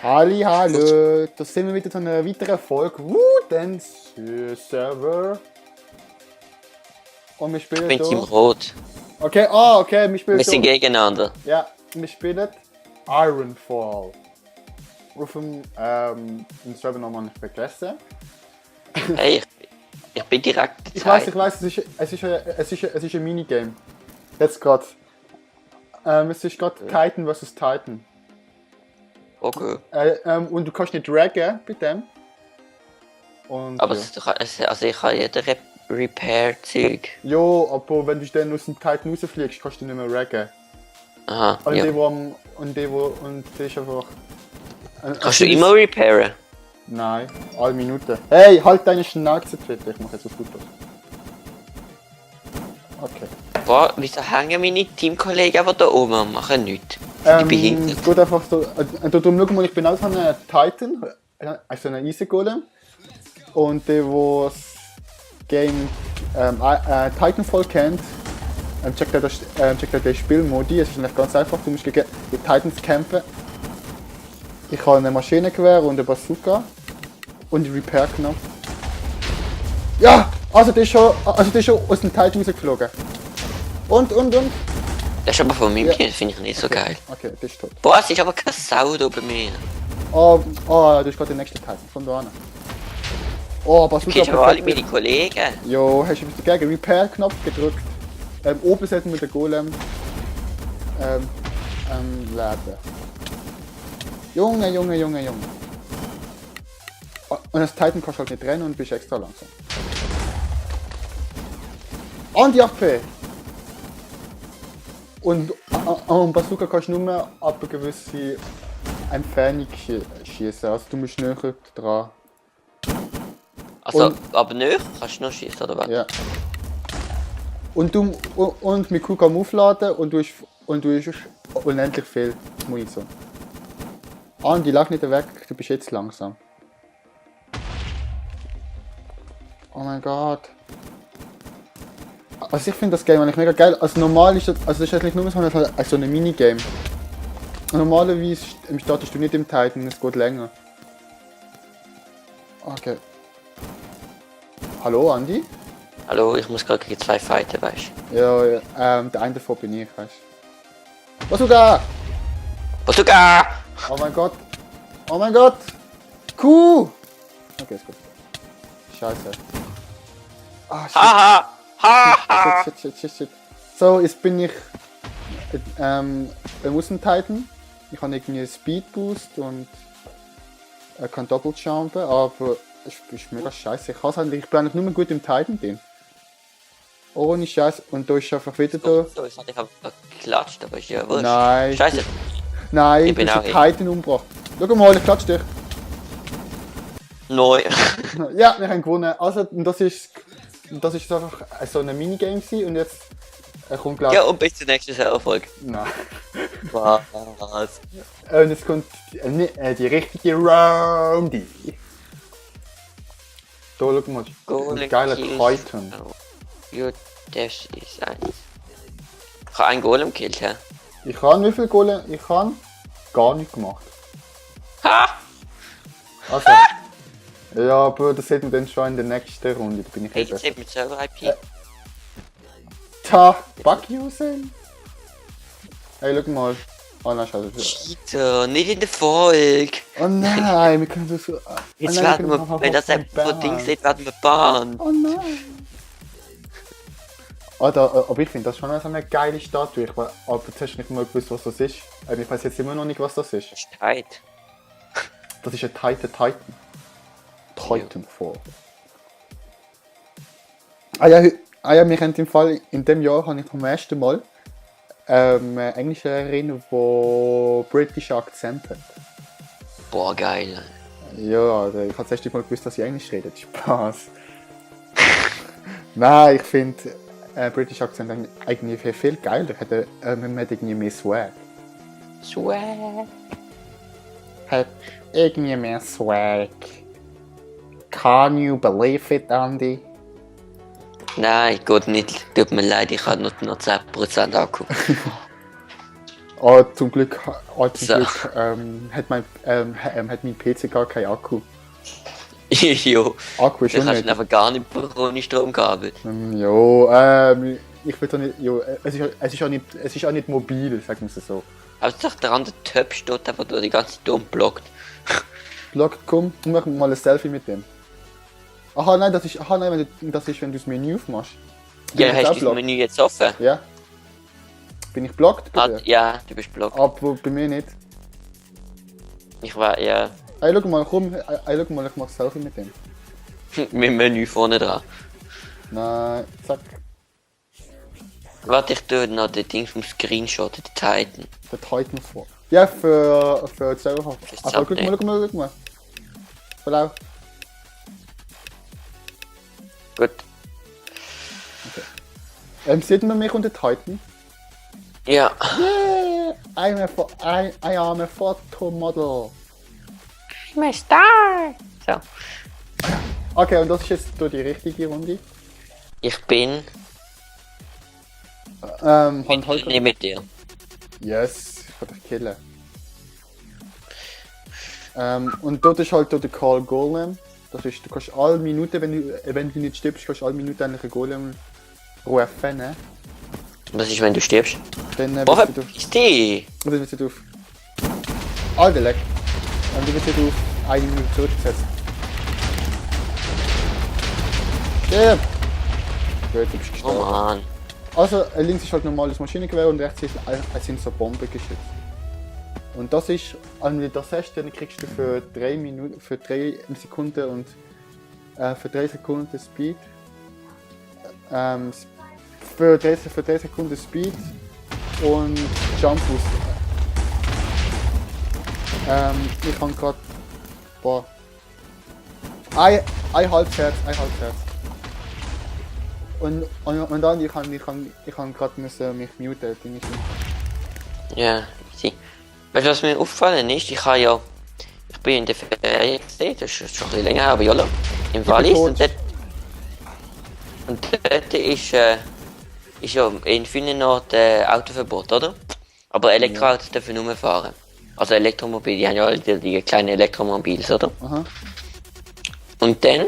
Hallo, da sind wir wieder zu einer weiteren Folge Dance Server. Und wir spielen Ich bin Team hier. Rot. Okay, wir spielen Wir sind hier. gegeneinander. Ja, wir spielen Ironfall. Auf dem Server nochmal nicht vergessen. Hey, ich bin direkt Ich weiß, es ist ein Minigame. Jetzt gerade. Es ist gerade Titan vs. Titan. Okay. Und du kannst nicht draggen bei dem. Und, Aber ja. also ich habe jeder Repair-Zeug. Jo, aber wenn du dann aus dem Titan rausfliegst, kannst du nicht mehr raggen. Aha, Und ja. der ist einfach... Kannst du immer repairen? Nein, alle Minuten. Hey, halt deine Schnauze bitte, ich mach jetzt was Gutes. Okay. Boah, wieso hängen meine Teamkollegen einfach da oben und machen nichts? Ich bin hinten. Es geht einfach so... Darum schau mal, ich bin auch so ein Titan, also ein Eisengolem. Und der, der das Game Titanfall kennt, checkt er den Spielmodi. Es ist eigentlich ganz einfach, du musst gegen die Titans kämpfen. Ich habe ein Maschinengewehr und eine Bazooka. Und einen Repair-Knopf. Ja! Also der ist schon aus dem Titan rausgeflogen. Und. Das ist aber von meinem Ja. Team, das finde ich nicht so geil. Okay, der ist tot. Boah, es ist aber keine Sau da bei mir. Du hast gerade den nächsten Titan, von da an. Oh, Bazooka. Kennst aber alle meine Kollegen. Jo, hast du etwas dagegen? Repair-Knopf gedrückt. Oben sollten wir den Golem laden. Junge. Und das Titan kannst du halt nicht rennen und bist extra langsam. Und die Abwehr! Und Bazooka kannst du nur mehr ab einer gewissen Entfernung schießen. Also du musst näher dran. Also, aber nicht, kannst du noch schießen oder was? Ja. Und mit Q kann man aufladen und du hast unendlich viel Munition. Und die lag nicht weg, du bist jetzt langsam. Oh mein Gott. Also ich finde das Game eigentlich mega geil. Also normal ist das, also das ist eigentlich nur so ein Minigame. Normalerweise startest du nicht im Titan, es geht länger. Okay. Hallo Andi? Hallo, ich muss gerade gegen 2 fighten, weißt du? Ja, der eine davon bin ich, weißt du. Bazooka! Bazooka! Oh mein Gott! Kuh! Okay, ist gut. Scheiße. Ah, shit. Haha! Haha! Shit. So, jetzt bin ich beim Außentitan. Ich habe irgendwie einen Speed Boost und kann Doppeljumpen, aber es ist mega scheiße. Ich bin eigentlich nur gut im Titan drin. Ohne Scheiß. Und da ist einfach wieder da. So, ich habe geklatscht, aber ist ja wurscht. Nein. Scheiße. Nein, Ich bin du hast auch den Titan umgebracht. Schau mal, ich klatsch dich. Neu. Ja, wir haben gewonnen. Also, das ist einfach so ein Minigame gewesen und jetzt kommt glaube Ja, und bis zur nächsten Erfolg. Nein. Was? Und jetzt kommt die richtige Roundy. Da, schau mal. Ein geiler Titan. Ja, das ist eins. Ich habe einen Golem gekillt, hä? Ich habe wie viel Golem? Ich habe gar nichts gemacht. Ha! Also. Ja, aber das sieht man dann schon in der nächsten Runde. Da bin ich Hey, besser. jetzt hat mit Server-IP. Fuck you, Sam. Hey, schau mal. Oh nein, scheiße. Cheater, nicht in der Folge. Oh nein, wir können das so... Jetzt nein, werden können wir, wenn das so Ding sieht, werden wir bahnt. Oh nein. Aber ich finde das schon so eine geile Statue. Aber zuerst nicht mal gewusst, was das ist. Ich weiß jetzt immer noch nicht, was das ist. Das ist tight. Das ist ein Titan. Titanfall. Ja, wir haben im Fall, in dem Jahr habe ich zum ersten Mal eine englische Lehrerin, die britische Akzent hat. Boah, geil. Ja, also ich habe das erste Mal gewusst, dass sie Englisch redet. Spaß. Nein, ich finde britische Akzent eigentlich viel geiler. Man hat irgendwie mehr Swag. Swag. Hat irgendwie mehr Swag. Can you believe it, Andy? Nein, geht nicht. Tut mir leid, ich habe nur 10% Akku. So. Hat mein PC gar keinen Akku. Jo, Akku ist du schon kannst nicht. ihn einfach gar nicht ohne Stromkabel. Ich will doch nicht, es ist auch nicht mobil, sagen wir es so. Aber doch der andere Töpf steht einfach da die ganze Zeit umblockt. Blog, komm, mach mal ein Selfie mit dem. Nein, das ist, wenn du das Menü aufmachst. Bin Ja, ich jetzt hast auch du das blockt? Menü jetzt offen? Ja. Bin ich blockt bei Ah, dir? ja, du bist blockt. Aber bei mir nicht. Ich war ja Ey, schau mal, komm, schau mal, ich mach ein Selfie mit dem. mit dem Menü vorne dran. Nein, zack, Warte, ich tue noch den Ding vom Screenshot, den Titan. der Titan vor. Ja, für die Server. Fürs Also, Thumbnail. guck mal. Verlauf. Gut. Sieht man mich unter Titan? Ja. Yeah! I am a photomodel. I'm a Star! So. Okay, und das ist jetzt hier die richtige Runde. Ich bin Hand Holger. nicht mit dir. Yes, ich kann dich killen. Und dort ist halt der Karl Golem. Das ist, du kannst alle Minuten, wenn du nicht stirbst, kannst du alle Minuten eigentlich einen Golem rufen. Ne? Was ist, wenn du stirbst? Dann Was wirst du ist die? auf. Alter, leck. Und du wirst nicht auf 1 Minute zurückgesetzt. Stirb! Gut, du bist Oh gestorben. Mann. Also, links ist halt normales Maschinengewehr und rechts sind so Bombengeschütze. Und das ist, wenn du das hast, dann kriegst du für 3 Minuten, für 3 Sekunden und für 3 Sekunden Speed. Für 3 Sekunden Speed und Jump Boost. Ich kann gerade. Boah. Ein halbes Herz. Und dann, ich kann gerade mich muten. Ja, easy. Weißt du, was mir aufgefallen ist? Ich bin in der Ferien gesehen, das ist schon ein bisschen länger, aber jalla. Im Wallis tot. und dort ist ja in vielen Orten Autoverbot, oder? Aber Elektroautos dürfen nur fahren. Also Elektromobil, die haben ja alle die kleinen Elektromobils, oder? Aha. Und dann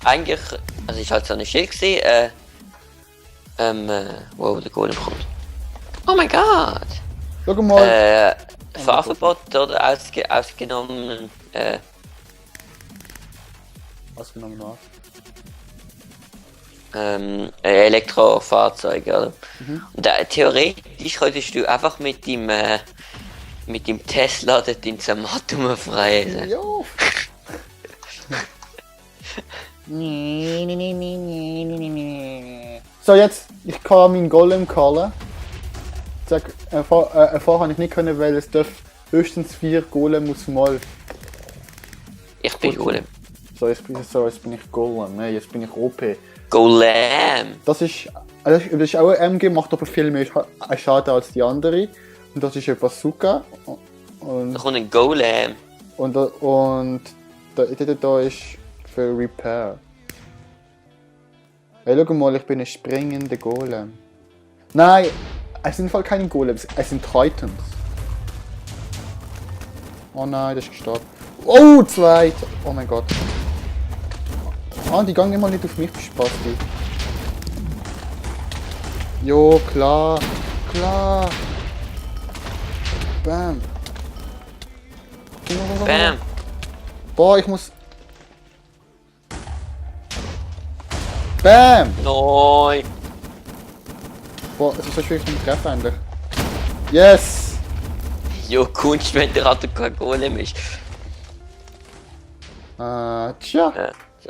eigentlich, also ich halt so eine Schild gesehen, wo der Golem kommt. Oh mein Gott! Schau mal. Fahrverbot oder ausgenommen, Ausgenommen was? Elektrofahrzeuge, oder? Und theoretisch könntest du einfach mit dem Tesla dort in Zermatt rumfreien. Jo! So, jetzt, ich kann meinen Golem callen. Vorher habe ich nicht können, weil es darf höchstens 4 Golem aus Mal. Ich bin Golem. So, jetzt bin ich Golem, ne? Jetzt bin ich OP. Golem! Das ist auch ein MG, macht aber viel mehr Schaden als die andere. Und das ist ein Bazooka. Da kommt ein Golem. Und da ist für Repair. Hey, schau mal, ich bin ein springender Golem. Nein, es sind voll keine Golems, es sind Titans. Oh nein, das ist gestorben. Oh, 2! Oh mein Gott. Die gehen immer nicht auf mich, Spasti. Jo, klar. Bam. Bam! Boah, ich muss... Bam! Nein! Boah, es ist so schwierig zum Treffen eigentlich. Yes! Jo, Kunst, wenn der Auto kein Golem ist. Tja. So.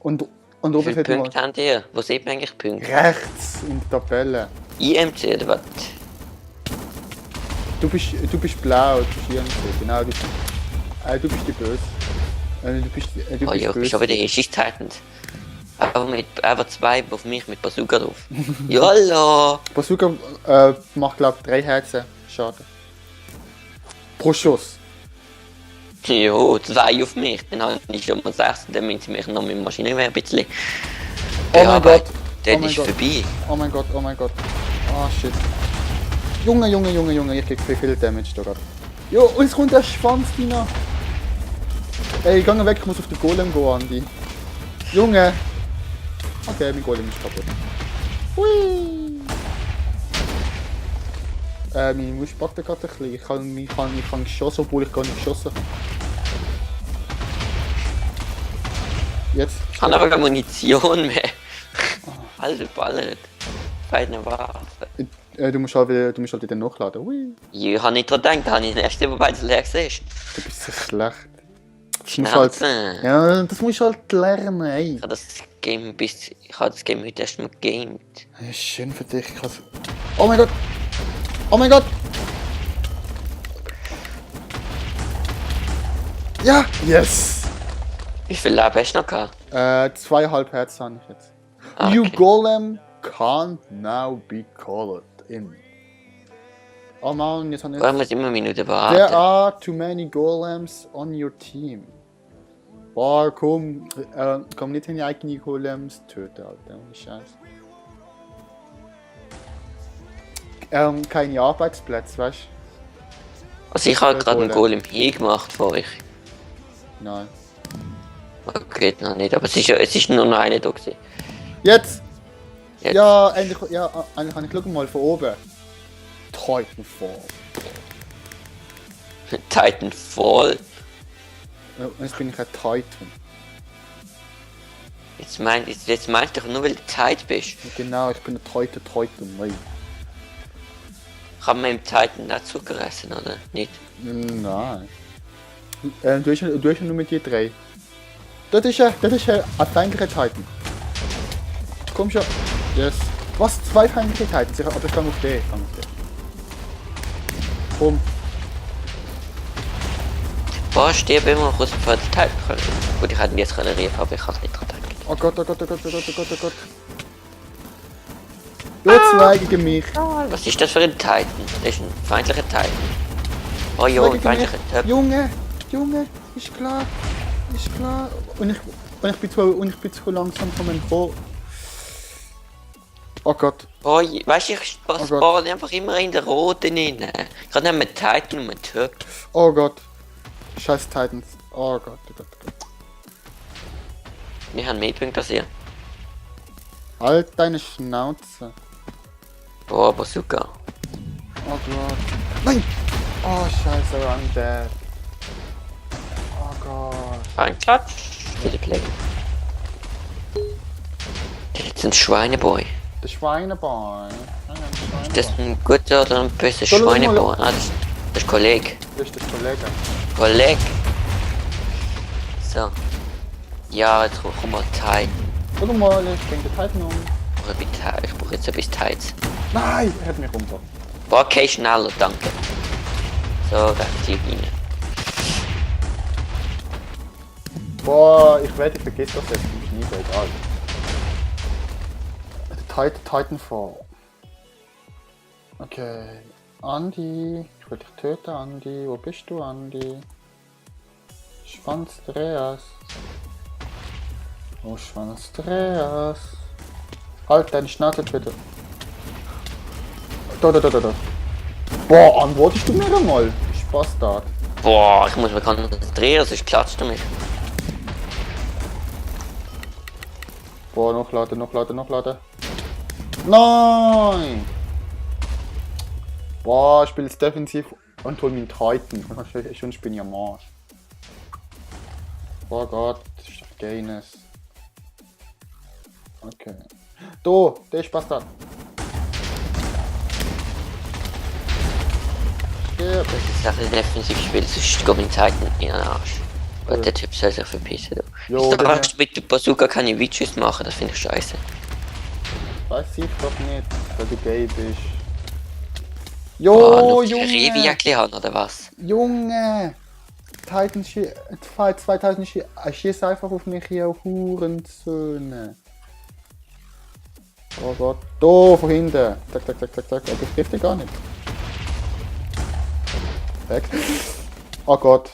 Und Wie oben viele sieht man Punkte habt ihr? Wo sieht man eigentlich Punkte? rechts in der Tabelle. IMC oder was? Du bist blau, du bist IMC, genau. Du bist die Böse. Du bist Oh ja, bist aber der Schiss Titans. Aber 2 auf mich mit Bazooka drauf. Jalla! Bazooka macht glaub 3 Herzen Schaden. Pro Schuss. Jo, 2 auf mich. Dann habe ich schon mal 6 und dann müssen sie mich noch mit dem Maschinengewehr ein bisschen Oh mein Gott, Der Oh mein ist Gott. vorbei. Oh mein Gott, oh mein Gott. Ah, shit. Junge, ich krieg viel Damage da gerade. Jo, und es kommt der Schwanz, Dina. Ey, geh weg, ich muss auf den Golem gehen, Andi. Junge. Okay, mein Golem ist kaputt. Hui. Meine Maus packt gerade ein bisschen. Ich kann geschossen, obwohl ich gar nicht geschossen habe. Jetzt. Ich habe aber keine Munition mehr. Alter Ballert. Feine Waffe. Du musst halt wieder nachladen. Hui. Ich habe nicht dran gedacht, habe ich erst wobei es leer gesehen. Du bist so schlecht. Das musst halt, Schnauze. ja, das musst du halt lernen, ey. Ich habe das Game heute erst mal gegamed. Ja, schön für dich. Oh mein Gott! Oh mein Gott! Ja! Yes! Wie viel Leben hast du noch gehabt? 2,5 Herz habe ich jetzt. Okay. You golem can't now be called in. Oh man, jetzt habe ich... Ich muss immer eine Minute There warten. are too many golems on your team. Boah, komm nicht in die eigenen Golems töten, Alter. Ohne Scheiß. Keine Arbeitsplätze, weißt du? Also ich habe gerade einen Golem hier gemacht vor euch. Nein. Okay, noch nicht, aber es ist nur noch eine da gewesen. Jetzt! Jetzt. Ja, endlich kann ich schauen mal von oben. Titanfall. Titanfall. Ja, jetzt bin ich ein Titan. Jetzt meinst du doch nur, weil du Zeit bist. Genau, ich bin ein Titan, nein. Kann man im Titan dazu gerissen, oder? Nicht? Nein. Du hast ja nur mit die 3. Das ist ein feindlicher Titan. Komm schon. Yes. Was? 2 feindliche Titans? Aber ich kann auf den. Komm. Boah, stirb immer kurz bevor der Titan kommt. Gut, ich hätte ihn jetzt regeneriert, aber ich habe nicht dran gedacht. Oh Gott, oh Gott, oh Gott, oh Gott, oh Gott, oh Gott. Du 2 gegen mich. Was ist das für ein Titan? Das ist ein feindlicher Titan. Oh jo, ein feindlicher Typ. Junge, ist klar. Und ich bin zu langsam von meinem Vor. Oh Gott. Oh, weißt du, ich Gott. spawn einfach immer in der roten rein. Ich kann nicht mit Titan und mit Typ. Oh Gott. Scheiß Titans. Oh Gott, oh Gott, oh Gott. Wir haben mehr Punkte als ihr. Halt deine Schnauze. Boah, Bazooka. Oh Gott. Nein! Oh Scheiße, I'm dead. Oh Gott. Ein Klatsch. Viele Pläne. Das ist ein Schweineboy. Der Schweineboy. Ist das ein guter oder ein böser Soll ich mal- Schweineboy? Ah, das ist Kollege. Das ist der Kollege. Kollege. So. Ja, jetzt komm mal Titan. Schau mal, ich bring den Titan um. Ich brauche jetzt etwas Tights. Nein, er hat mich runter. Boah, okay, schneller, danke. So, relativ rein. Boah, ich wette, ich vergesse das jetzt. Ist nie so egal. Der Titanfall. Okay. Andi. Ich will dich töten, Andi. Wo bist du, Andi? Schwanzdreas. Oh, Schwanzdreas. Halt deine Schnauze bitte. Da. Boah, antwortest du mir einmal? Bastard. Boah, ich muss mich konzentrieren, sonst klatscht du mich. Boah, nachladen. Nein! Boah, ich spiele jetzt defensiv und hol meinen Titan. Sonst bin ich am Arsch. Oh Gott, das ist doch Gaines. Okay. Da, der ist Bastard. Stirb. Das ist ein defensiv Spiel, sonst geht mein Titan in den Arsch. Und der Typ soll sich verpissen. Du. Jo, Ich der- kannst mit der Bazooka keine Videos machen, das finde ich scheiße. Weiß ich doch nicht, weil du gay bist. Oh, Jo, Junge! Revi-Jacke haben, oder was? Junge! Titan zwei Titan schießt einfach auf mich hier, auf Hurensöhne. Oh Gott. Da, von hinten. Zack. Aber ich treffe den gar nicht. Weg. Oh Gott.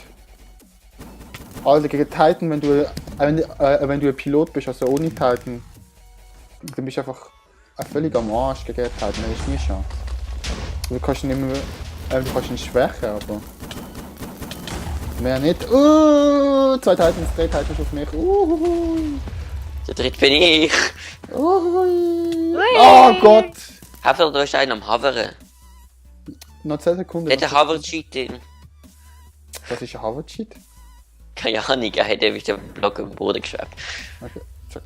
Also gegen Titan, wenn du ein Pilot bist, also ohne Titan. Du bist einfach völlig am Arsch gegen die Titan, du hast nie Chance. Du kannst ihn immer, du kannst ihn schwächen, aber... Mehr nicht. 2 Titans, 3 Titans auf mich. Der dritte bin ich. Oh Gott! Haver, du hast einen am Haveren. Noch 10 Sekunden. Hat der Haver-Cheat drin? Das ist ein Hover-Cheat? Keine Ahnung, er hat einfach den Block am Boden geschwebt. Okay, zack.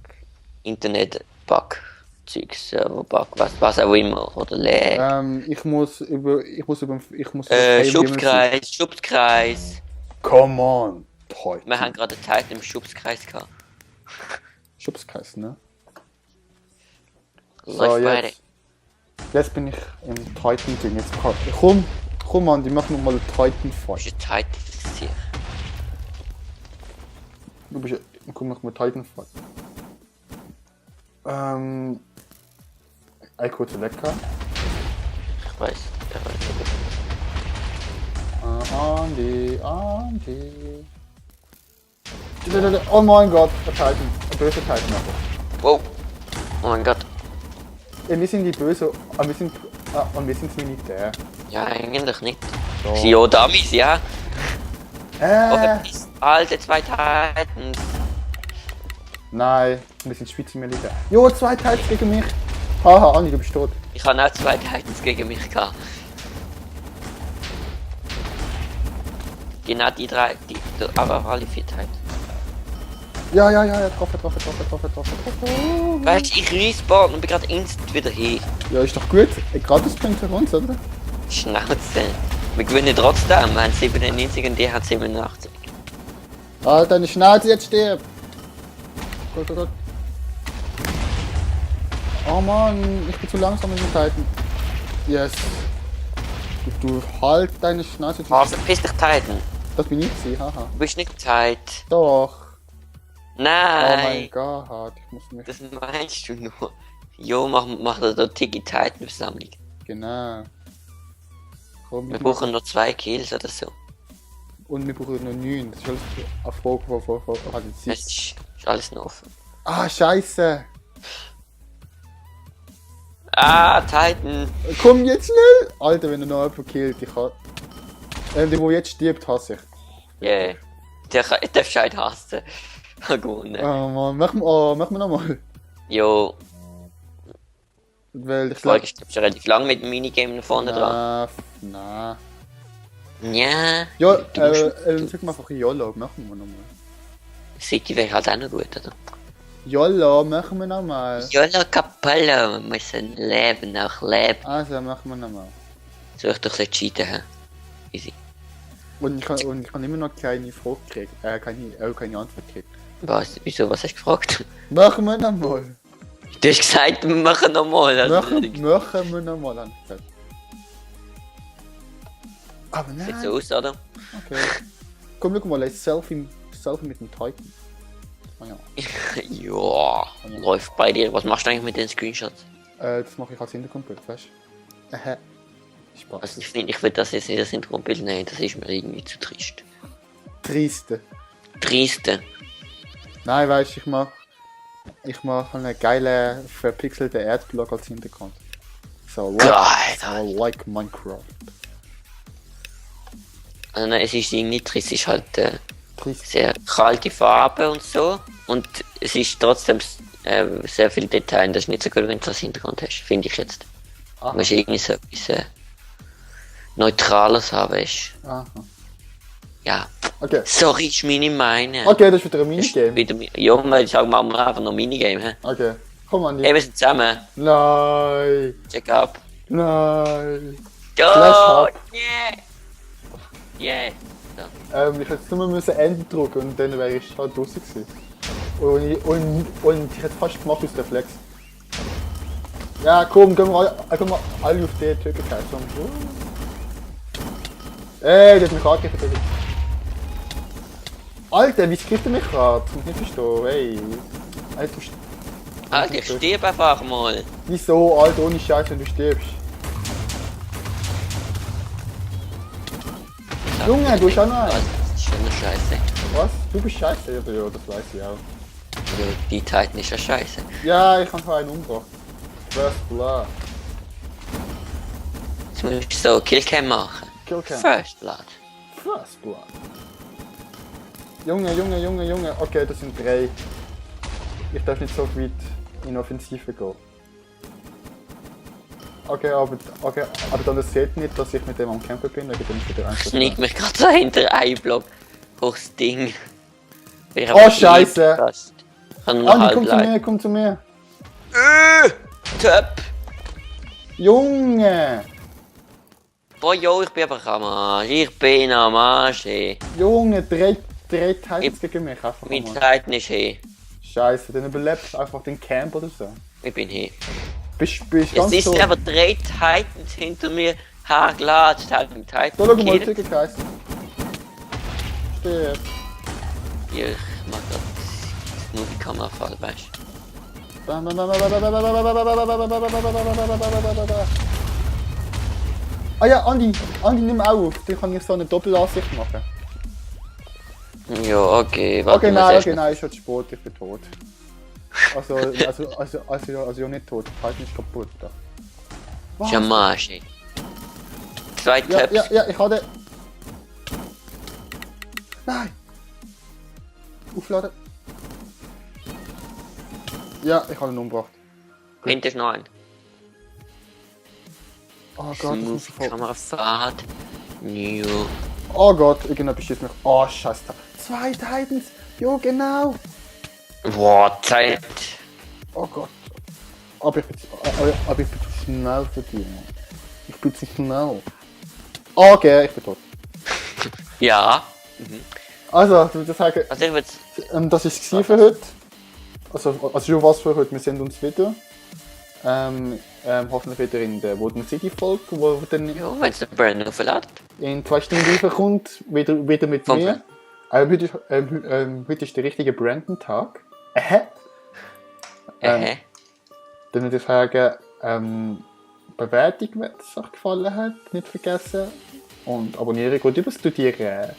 Internet-Bug. Zeugs, Server-Bug, was auch immer. Oder Lag. Ich muss über Schubskreis, Schubskreis. Come on! Toll. Wir haben gerade einen Teil im Schubskreis gehabt. Schubskreis, ne? Läuft beide. Jetzt bin ich im Titan-Ding. Jetzt komm an, die machen wir mal einen Titan-Fight. Ist ein Titan, das hier. Du bist komm, machen wir Titan-Fight. Ein kurzer Lecker. Ich weiß, der weiß nicht. Andi. Oh mein Gott, der Titan. Der böse Titan einfach. Wow. Oh mein Gott. Ja, wir sind die Böse, aber wir sind das Militär. Ja, eigentlich nicht. So. Ja, Dummies, ja. Alte 2 Titans. Nein, wir sind Schweizer Militär. Jo, 2 Titans gegen mich. Haha, Andi, du bist tot. Ich habe auch 2 Titans gegen mich gehabt. Genau die 3, aber alle 4 Titans. Ja, getroffen. Weißt du, ich respawn und bin gerade instant wieder hier. Ja, ist doch gut. Gratis bringt für uns, oder? Schnauze. Wir gewinnen trotzdem. Wir haben 97 und die hat 87. Alter, deine Schnauze jetzt stirbt. Gott. Oh Mann, ich bin zu langsam mit dem Titan. Yes. Du halt deine Schnauze. Also, piss dich, Titan. Das bin ich sie, haha. Du bist nicht Zeit. Doch. Nein. Oh mein Gott, ich muss mich... Das meinst du nur. Jo, mach da Tiki Titan Sammlung. Genau. Komm, Wir brauchen noch 2 Kills oder so. Und wir brauchen noch 9. Das ist alles eine Frage von Es ist alles noch offen. Ah, scheiße. Ah, Titan. Komm jetzt schnell! Alter, wenn er noch jemanden killt, ich kann... der, der jetzt stirbt, hasse ich. Yeah. Der darf halt hassen. Gewonnen. Oh Mann, machen wir nochmal. Jo. Weil ich Die Folge ist schon relativ lang mit dem Minigame nach vorne dran. Na. Ja. Ja, Du sag mal einfach YOLO, machen wir nochmal. City wäre halt auch noch gut, oder? YOLO, machen wir nochmal. Jolo Capello, wir müssen leben, auch leben. Also, machen wir nochmal. Soll ich doch nicht cheaten, hä? Easy. Und ich kann immer noch keine Frage kriegen, keine Antwort kriegen. Was? Wieso? Was hast du gefragt? Machen wir nochmal. Du hast gesagt, wir machen nochmal. Machen wir nochmal, habe ich gesagt. Aber nein. Sieht so aus, oder? Okay. Komm, schau mal, ein Selfie mit dem Titan. Oh ja. Ja, läuft bei dir. Was machst du eigentlich mit den Screenshots? Das mache ich als Hintergrundbild, weißt du? Spaß. Also ich will das jetzt nicht als Hintergrundbild nehmen, das ist mir irgendwie zu trist. Triste. Triste. Nein, weißt du, ich mach einen geilen, verpixelten Erdblock als Hintergrund. So, like Minecraft. Also nein, es ist nicht trist, es ist halt Trist. sehr kalte Farbe und so. Und es ist trotzdem sehr viel Detail. Das ist nicht so gut, wenn du das Hintergrund hast, finde ich jetzt. Aha. Du musst irgendwie so etwas Neutrales haben, weißt du. Aha. Ja. Okay. Sorry, ist meine Meinung. Okay, das ist wieder ein Minigame. Ja, ich sag mal, einfach noch Minigame, hä? Okay. Komm an, Hey, wir sind zusammen. Nein. Check up. Nein. Oh, Hub. yeah. Ich hätte nur müssen Ende drücken und dann wäre ich halt draußen gewesen. Und ich hätte fast gemacht aus der Flex. Ja, komm, gehen wir alle auf die Türkei. Ey, der hat mich angegriffen. Alter, wie skriptet mich gerade? Ich nicht verstehen, ey. Alter, ich stirb einfach mal. Wieso, Alter, ohne Scheiß, wenn du stirbst? Junge, du bist auch noch. Das ist schon eine Scheiße. Was? Du bist scheiße? Ja, das weiß ich auch. Ja, die Titan ist ja scheiße. Ja, ich habe einen umgebracht. First Blood. Jetzt muss ich so Killcam machen. Killcam. First Blood. First Blood. Junge. Okay, das sind 3. Ich darf nicht so weit in Offensive gehen. Okay, aber dann seht nicht, dass ich mit dem am Camper bin, wegen dem ich wieder einfach. Sneak mich gerade so hinter einen Block durchs Ding. Oh, Scheiße! Ich kann nur Andi, halb leid. komm zu mir! Top! Junge! Boah, jo, ich bin aber am Arsch. Ich bin am Arsch, ey. Junge, 3 Titans gegen mich, einfach Meine mal. Zeit nicht hey. Scheiße, dann überlebst du einfach den Camp oder so. Ich bin hier. Bist Es ganz ist so. aber 3 Titans hinter mir hergelatscht, hat den Titan Da schau mal, gekillt. Zügelkreis. Stirb. Ja, ich mach grad nur die Kamera voll, weißt Ah ja, Andi, nimm auf. Dann kann ich so eine Doppelansicht machen. du? Ja, okay, warte. Okay, ich muss nein, erst okay, mal- nein, ist schon zu spät, ich bin tot. Also nicht tot, die Python ist kaputt. Da. Was? Ist am Arsch, ey. 2 Tabs. Ja, ich hatte. Nein! Aufladen. Ja, ich habe ihn umgebracht. Hinter ist noch ein. Oh Gott, das Smooth muss ich voll. Kamera fahrt. New. Oh Gott, irgendetwas schießt mich. Oh, scheiße. 2 Titans! Jo, genau! Boah, Zeit. Oh Gott. Aber ich bin zu schnell für dich. Ich bin zu schnell. Okay, ich bin tot. Ja. Also, ich würde sagen, Also ich würde das ist es für heute. Also schon was für heute. Wir sehen uns wieder. Hoffentlich wieder in der Wooden City Folge, wo dann ja, wenn es den Brand aufladet. in 2 Stunden rüberkommt, wieder mit Vom mir. Heute ist der richtige Brandon-Tag. Dann würde ich sagen, Bewertung, wenn es euch gefallen hat, nicht vergessen. Und abonnieren, gut überstudieren.